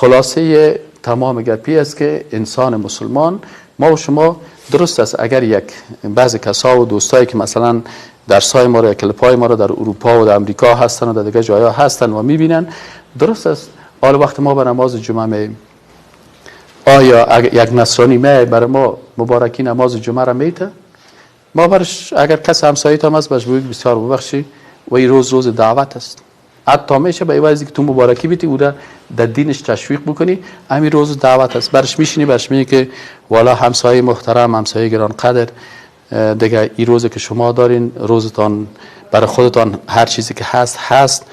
خلاصه تمام گپی است که انسان مسلمان ما و شما درست است. اگر یک بعضی کسا و دوستایی که مثلا درسای ما را، کلپای ما را در اروپا و در امریکا هستن و در دیگه جایا هستن و میبینن، درست است. حالا وقت ما به نماز جمعه میایم، آیا یک نصرانی می برای ما مبارکی نماز جمعه را میته؟ ما برش اگر کس همسایه تام است برش بگویی بسیار ببخشی و این روز روز دعوت است، حتی میشه به عوضی که تو مبارکی بیتی او را در دینش تشویق بکنی، همین روز دعوت است. برش میشینی برش میگی که والا همسایه محترم، همسایه گرانقدر، دیگه این روزی که شما دارین روزتان برای خودتان هر چیزی که هست هست،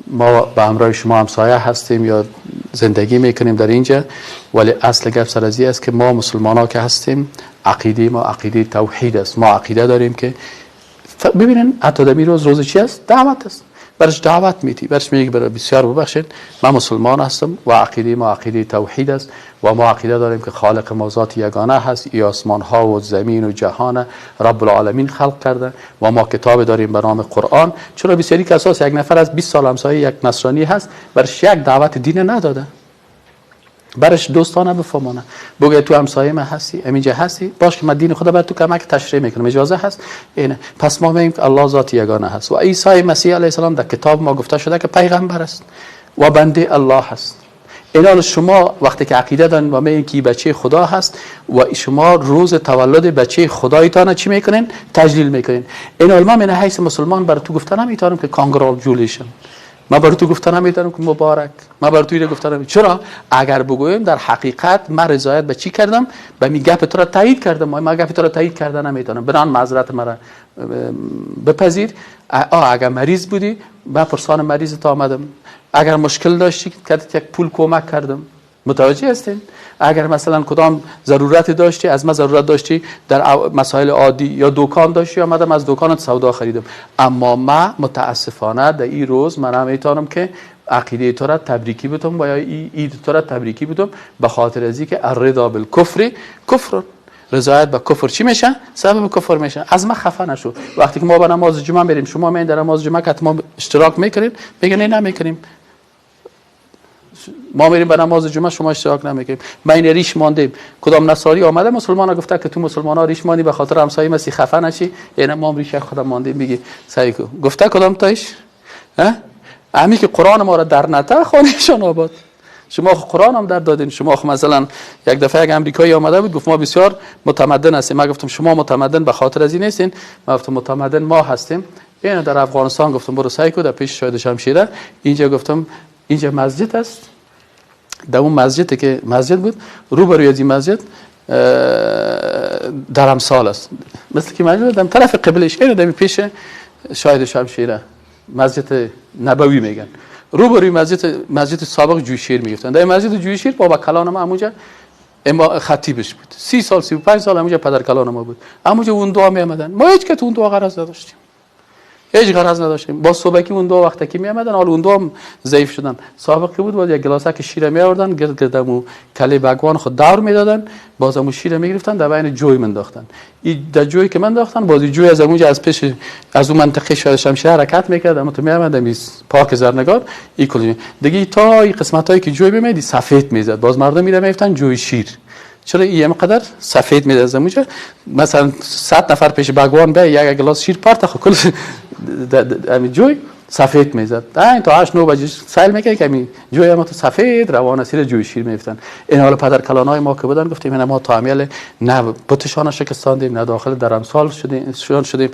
ما به همراه شما همسایه هستیم یا زندگی میکنیم در اینجا، ولی اصل گپ سر از است که ما مسلمان ها که هستیم عقیده ما عقیده توحید است. ما عقیده داریم که ببینن حتی در روز روز چی است؟ دعوت است. برش دعوت میتی، برش میگی برای بسیار ببخشید من مسلمان هستم و عقیده ما عقیده توحید است و ما عقیده داریم که خالق ما ذات یگانه هست، ای آسمان ها و زمین و جهان رب العالمین خلق کرده و ما کتاب داریم به نام قرآن. چرا بسیاری کساس یک نفر از 20 سال همسایه یک نصرانی هست برش یک دعوت دین نداده، برش دوستانه بفهمانه، بگه تو همسایه من هستی، همینجا هستی، باش که من دین خدا بر تو کمک تشریح میکنم، اجازه هست اینه. پس ما میگیم که الله ذات یگانه هست و عیسی مسیح علیه السلام در کتاب ما گفته شده که پیغمبر است و بنده الله هست. اینال شما وقتی که عقیده دارین و میگین که بچه خدا هست و شما روز تولد بچه خدایتان چی میکنین؟ تجلیل میکنین. اینال ما من حیث مسلمان بر تو گفته نمیتونم که congratulation، ما برای تو گفتن نمیتونم که مبارک، ما برای تو گفتن نمیتونم. چرا؟ اگر بگویم در حقیقت من رضایت به چی کردم؟ به می گپ تو را تایید کردم. ما گپ تو را تایید کردن نمیتونم. بنان معذرت مرا بپذیر. اگر مریض بودی من پرسان مریض تا آمدم، اگر مشکل داشتی که یک پول کمک کردم، متوجه هستین؟ اگر مثلا کدام ضرورت داشتی از ما ضرورت داشتی در مسائل عادی یا دکان داشتی آمدم از دکانت سودا خریدم. اما ما متاسفانه در این روز من هم میتونم که عقیده تو را تبریکی بدم و یا عید تو را تبریکی بدم، به خاطر از اینکه الرضا بالکفر کفر، رضایت به کفر چی میشه؟ سبب کفر میشه. از ما خفه نشو. وقتی که ما به نماز جمعه میریم، شما میین در نماز جمعه که ما اشتراک میکنیم، میگن نه نمیکنیم. ما میریم به نماز جمعه، شما اشتراک نمیکنیم. ما این ریش ماندیم، کدام نصاری آمده مسلمان گفته که تو مسلمان ها ریش ماندی به خاطر همسایه مسی خفه نشی، یعنی ما هم ریش خودم ماندیم. میگی سعی کو گفته کدام تایش؟ ها همی که قرآن ما را در نته خانهشان آباد. شما قرآن هم در دادین. شما مثلا یک دفعه یک امریکایی آمده بود گفت ما بسیار متمدن هستیم. ما گفتم شما متمدن به خاطر از این نیستین، ما گفتم متمدن ما هستیم. اینو در افغانستان گفتم برو سعی کو در پیش شاید شمشیره اینجا، گفتم اینجا مسجد است، در اون مسجد که مسجد بود روبروی از این مسجد درمسال است، مثل که مسجد در طرف قبلش اینو در پیش شاید شمشیره مسجد نبوی میگن، روبروی مسجد سابق جوشیر میگفتن. در مسجد جوشیر بابا کلان ما همونجا اما خطیبش بود، 30 سال 35 سال همونجا پدر کلان ما بود، همونجا اون دعا میامدن. ما هیچ که تو اون دعا غرض نداشتیم، هیچ غرض نداشتیم. با صبحکی اون دو وقتی که میامدن، حالا اون دو هم ضعیف شدن. سابق که بود باز یک گلاسک شیر می آوردن، گرد گردمو کله بگوان خود دور میدادن، باز همون شیر میگرفتن در بین جوی منداختن. این در جوی که منداختن باز جوی از اونجا از پیش از اون منطقه شاید شمشیر حرکت میکرد، اما تو میامد پاک زرنگار این کلی دیگه تا این قسمتایی که جوی میمدی سفید میزد، باز مردم میره میگفتن جوی شیر. چرا این قدر سفید میده از اونجا؟ مثلا 100 نفر پیش بگوان به یک گلاس شیر پارت خو کل همین جوی سفید میزد. تا 8 9 بجه سیل میکرد که همین جوی ما تو سفید روان سیر جوی شیر میفتن. این حالا پدر کلانای ما که بودن گفتیم اینا ما تا امیال نه بتشان شکستاندیم نه داخل درمسال شدیم.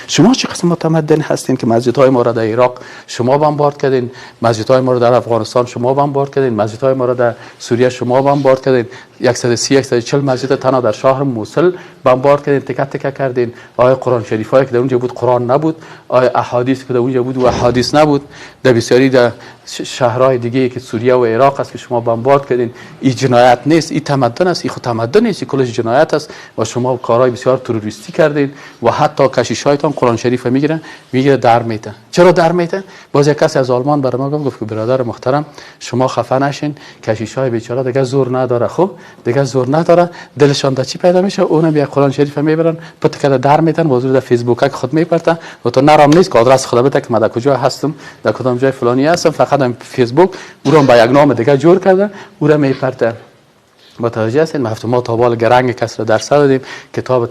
شما چه قسم متمدن هستین که مسجدهای ما را در عراق شما بمبارد کردین، مسجدهای ما را در افغانستان شما بمبارد کردین، مسجدهای ما را در سوریه شما بمبارد کردین، 130 140 مسجد تنها در شهر موصل بمبارد کردین، تکه تکه کردین. آیا قرآن شریف هایی که در اونجا بود قرآن نبود؟ آیا احادیث که در اونجا بود و احادیث نبود؟ در بسیاری در شهرهای دیگه که سوریه و عراق است که شما بمبارد کردین، این جنایت نیست، این تمدن است، این خود تمدن نیست، این کلش جنایت است و شما کارهای بسیار تروریستی کردین و حتی کشیش‌هایتان قرآن شریف میگیرن میگیره در میته. چرا در میته؟ باز یک کسی از آلمان برای ما گفت که برادر محترم شما خفه نشین، کشیش‌های بیچاره دیگه زور نداره، خب دیگه زور نداره، دلشان در چی پیدا میشه؟ اونم یک قرآن شریف میبرن پت کده در میتن، باز در فیسبوک خود میپرتن و تو نرام نیست که آدرس خود بده که من در کجا هستم، در کدام جای فلانی هستم، فقط هم فیسبوک او را با یک نام دیگه جور کرده او را میپرتن. متوجه هستین؟ ما تا بال گرنگ کس را درس دادیم، کتاب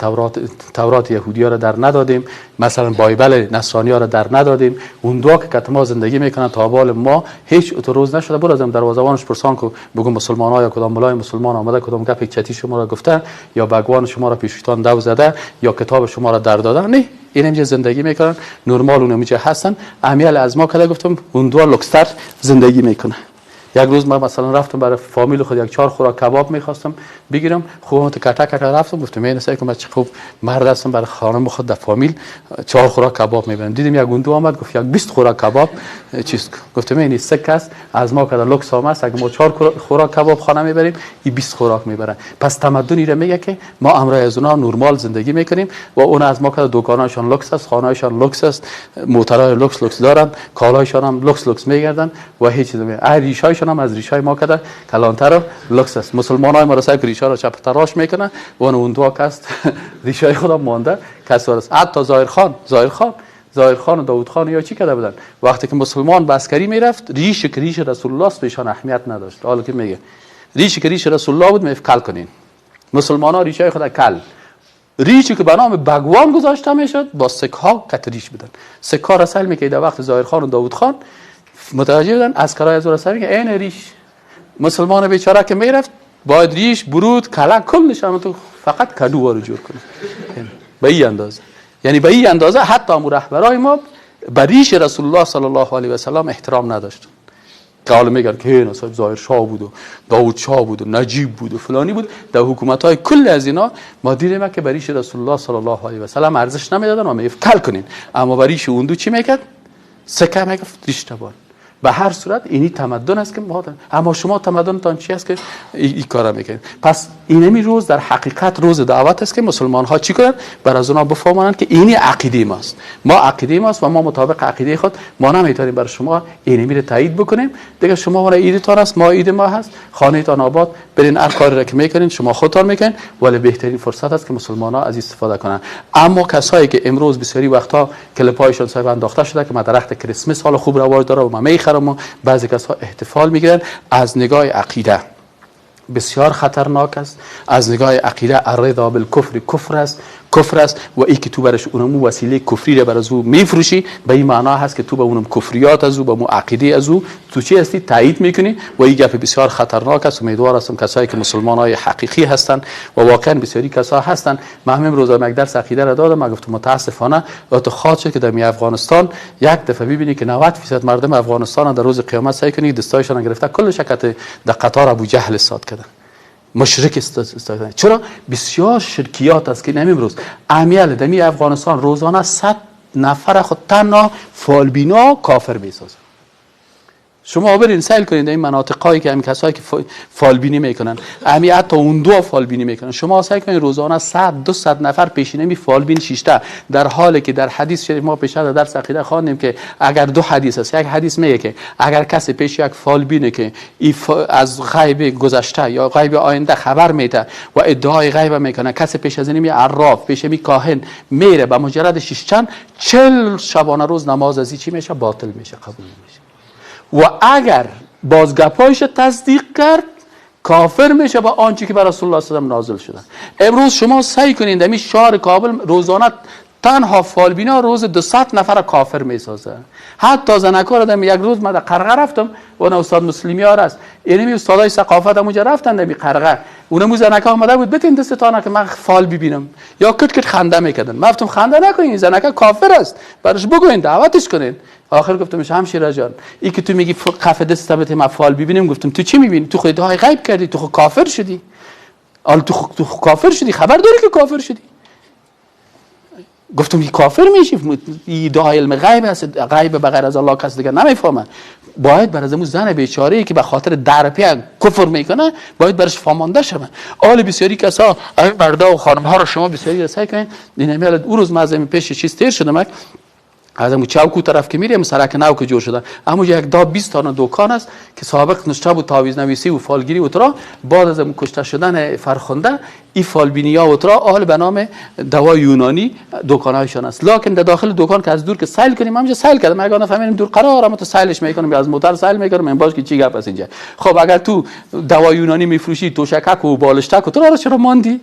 تورات یهودی را در ندادیم، مثلا بایبل نصرانی ها را در ندادیم. اون دو که ما زندگی میکنن تا بال ما هیچ اتو روز نشده. برو ازم دروازه‌بانش پرسان کو بگو مسلمان ها یا کدام ملای مسلمان آمده کدام گپ چتی شما را گفته یا بگوان شما را پیشتان دو زده یا کتاب شما را در داده. نه، این اینجا زندگی میکنن نرمال، اون اینجا هستن. امیال از ما کده گفتم اون دو لوکستر زندگی میکنه. یک روز من مثلا رفتم برای فامیل خود یک 4 خوراک کباب میخواستم بگیرم، خوب تو کتا کتا رفتم گفتم من سعی کنم چه خوب مرد هستم برای خانم خود در فامیل 4 خوراک کباب میبرم. دیدم یک گندو آمد گفت یک 20 خوراک کباب چیز. گفتم این سه کس از ما کدا لوکس آمد، اگه ما 4 خوراک کباب خانه میبریم این 20 خوراک میبرن. پس تمدنی را میگه که ما امرای از اونها نرمال زندگی میکنیم و اون از ما کدا دکاناشون لوکس است، خانه‌هایشان لوکس است، موترهای لوکس لوکس دارن، کالایشان هم لوکس لوکس میگردن و هیچ چیز نمیگن. هم از ریشای ما کده کلانتر و لوکس است. مسلمان های ما را سعی ریشا را چپ تراش میکنه و اون دو کس ریشای خدا مانده کس است. حتی ظاهر خان و داوود خان یا چی کده بودن وقتی که مسلمان به عسکری میرفت ریش که ریش رسول الله است بهشان اهمیت نداشت. حالا که میگه ریش که ریش رسول الله بود میگه کل کنین. مسلمان ها ریشای خدا کل، ریشی که به نام بگوان گذاشته میشد با سکه ها کت ریش بودن. سکه ها رسل میکرد وقت ظاهر خان و داوود خان متوجه بودن از کرای از رسول که عین ریش مسلمان بیچاره که میرفت باید ریش برود کلا کل نشان تو فقط کدو وارو جور کنه به این اندازه. یعنی به این اندازه حتی امو رهبرای ما به ریش رسول الله صلی الله علیه و سلم احترام نداشتن. که حالا میگن که هی صاحب ظاهر شاه بود و داوود شاه بود و نجیب بود و فلانی بود، در حکومت های کل از اینا ما دیدیم که بر ریش رسول الله صلی الله علیه و سلم ارزش نمیدادن و میگفت کل کنین. اما بر ریش اون دو چی میکرد؟ سکه میگفت ریش تبان. به هر صورت اینی تمدن است که ما داریم. اما شما تمدنتان چی است که این کارا میکنید؟ پس اینمی روز در حقیقت روز دعوت است که مسلمان ها چی کنن؟ بر از اونها بفهمانند که اینی عقیده ماست، ما عقیده ماست و ما مطابق عقیده خود ما نمیتونیم بر شما اینمی رو تایید بکنیم. دیگه شما برای عیدتان است، ما عید ما هست، خانه‌تان آباد، برین هر کاری را که میکنین شما خودتان میکنین، ولی بهترین فرصت است که مسلمان ها از استفاده کنن. اما کسایی که امروز بسیاری وقتها کلپایشان صاحب انداخته شده که ما درخت کریسمس حال خوب رواج داره و ما میخرم و بعضی کسا احتفال میگیرن، از نگاه عقیده بسیار خطرناک است. از نگاه عقیده الرضا بالکفر کفر است، کفر است و ای که تو برش اونمو وسیله کفری را بر از او میفروشی به این معنا هست که تو به اونم کفریات از او، به مو عقیده از او تو چی هستی تایید میکنی و این گپ بسیار خطرناک است. امیدوار هستم کسایی که مسلمان های حقیقی هستند و واقعا بسیاری کسا هستند، من همین روزا یک درس عقیده را دادم، من گفتم متاسفانه تو خاطر شد که در افغانستان یک دفعه ببینی که 90% مردم افغانستان در روز قیامت سعی کنی دستایشان گرفته کل شکت در قطار ابو جهل استاد کردن، مشرک است. چرا؟ بسیار شرکیات است که امروز امیال دمی افغانستان روزانه 100 نفر خود تنها فالبینا کافر میسازه. شما برین سیل کنید این مناطقایی که همین کسایی که فالبینی میکنن، همین حتی اون دو فالبینی میکنن، شما سعی کنید روزانه 100 200 نفر پیشینه می فالبین شیشته، در حالی که در حدیث شریف ما پیش در درس عقیده خواندیم که اگر دو حدیث است، یک حدیث میگه که اگر کسی پیش یک فالبینه که از غیب گذشته یا غیب آینده خبر میده و ادعای غیب میکنه، کسی پیش از این می عراف پیش می کاهن میره، به مجرد شیشتن 40 شبانه روز نماز از چی میشه؟ باطل میشه، قبول نمیشه. و اگر بازگپایش تصدیق کرد کافر میشه با آنچه که بر رسول الله صلی الله علیه و نازل شده. امروز شما سعی کنید در شهر کابل روزانه تنها فالبینا روز 200 نفر کافر میسازه. حتی زنکار دم یک روز من در قرغه رفتم و اون استاد مسلمی ها است، یعنی استادای ثقافت اونجا رفتن در قرغه، اونم زنکا آمده بود بتین دستتان که من فال ببینم، یا کت کت خنده میکردن. من گفتم خنده نکنین، زنکا کافر است، براش بگوین دعوتش کنین. آخر گفتم همشیره جان، ای که تو میگی قف دست بده من فال ببینم، گفتم تو چی میبینی؟ تو خود ادعای غیب کردی، تو خود کافر شدی. حالا تو کافر شدی، خبر داری که کافر شدی؟ گفتم این کافر میشی، این ادعای علم غیب است، غیب بغیر از الله کس دیگه نمیفهمه. باید بر از اون زن بیچاره ای که به خاطر درپی کفر میکنه باید برش فهمانده شوه. آل بسیاری کسا این مردا و خانم ها رو شما بسیاری سعی کنین این امیال. اون روز من از پیش چیز تیر شدم، از امو چوکو طرف که میریم سرک نو که جور شده، امو یک دا 20 تا دکان است که سابق نشته بود تعویذ نویسی و فالگیری و ترا. بعد از کشته شدن فرخنده ای فالبینیا و ترا اهل به نام دوای یونانی دکانهایشان است. لکن در داخل دکان که از دور که سیل کنیم، همینجا سیل کردم، اگه نفهمیم دور قرار ما تو سیلش میکنم یا از موتر سیل میکنم، این باش که چی گپ است اینجا. خب اگر تو دوای یونانی میفروشی، توشکک و بالشتک و تو چرا ماندی؟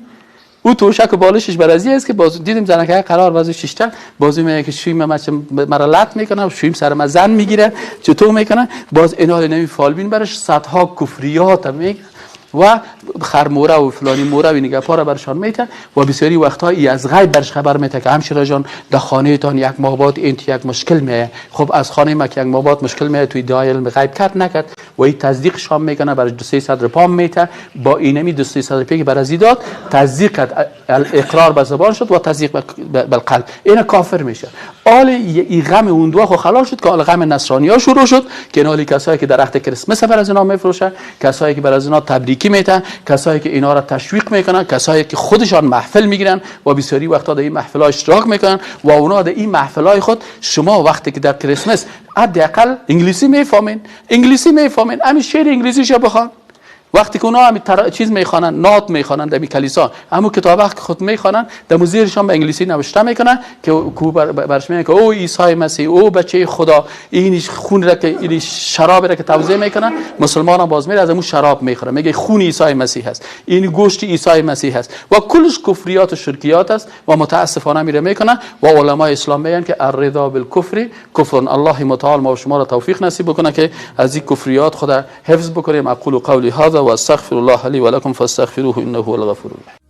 او توشک و بالشش برازی است که باز دیدیم زنکه قرار بازی ششته بازی میگه که شویم مرا لط میکنه، شویم سر ما زن میگیره، چطور میکنه؟ باز اینا نمی فالبین برش صدها کفریات میگه و خرموره و فلانی موره و این گپا را برشان میته و بسیاری وقتها ای از غیب برش خبر میته که همشیره جان در خانه تان یک ماه بعد این یک مشکل میه. خب از خانه ما که یک ماه بعد مشکل میه، توی ادعای علم غیب کرد نکرد و این تصدیق شام میکنه، برش 200 رپام میته، با اینمی 200 رپی که برازی داد تصدیق کرد، اقرار به زبان شد و تصدیق بالقلب، اینا کافر میشه. آل ای غم اون دو خو خلاص شد که آل غم نصرانی‌ها شروع شد که اینا کسایی که درخت کریسمس بر از اینا میفروشن، کسایی که بر از اینا تبریکی میتن، کسایی که اینا را تشویق میکنن، کسایی که خودشان محفل میگیرن و بسیاری وقتا در این محفل‌ها اشتراک میکنن و اونا در این محفل‌های خود شما وقتی که در کریسمس حداقل انگلیسی میفهمین، انگلیسی میفهمین، همین شعر انگلیسیشو بخوان. وقتی که اونا همین چیز میخوانن، نات میخوانن در کلیسا، همون کتابه که خود میخوانن در زیرشان به انگلیسی نوشته میکنن که کو برش میگن که او عیسی مسیح، او بچه خدا، این خون را که این شراب را که توزیع میکنن، مسلمان هم باز میره از اون شراب میخوره، میگه خون عیسی مسیح هست، این گوشت عیسی مسیح هست و کلش کفریات و شرکیات است و متاسفانه میره میکنن. و علمای اسلام میگن که الرضا بالکفر کفر. الله متعال ما و شما را توفیق نصیب بکنه که از این کفریات خود حفظ بکنیم. اقول قولی هذا واستغفر الله لي ولكم فاستغفروه انه هو الغفور الرحيم.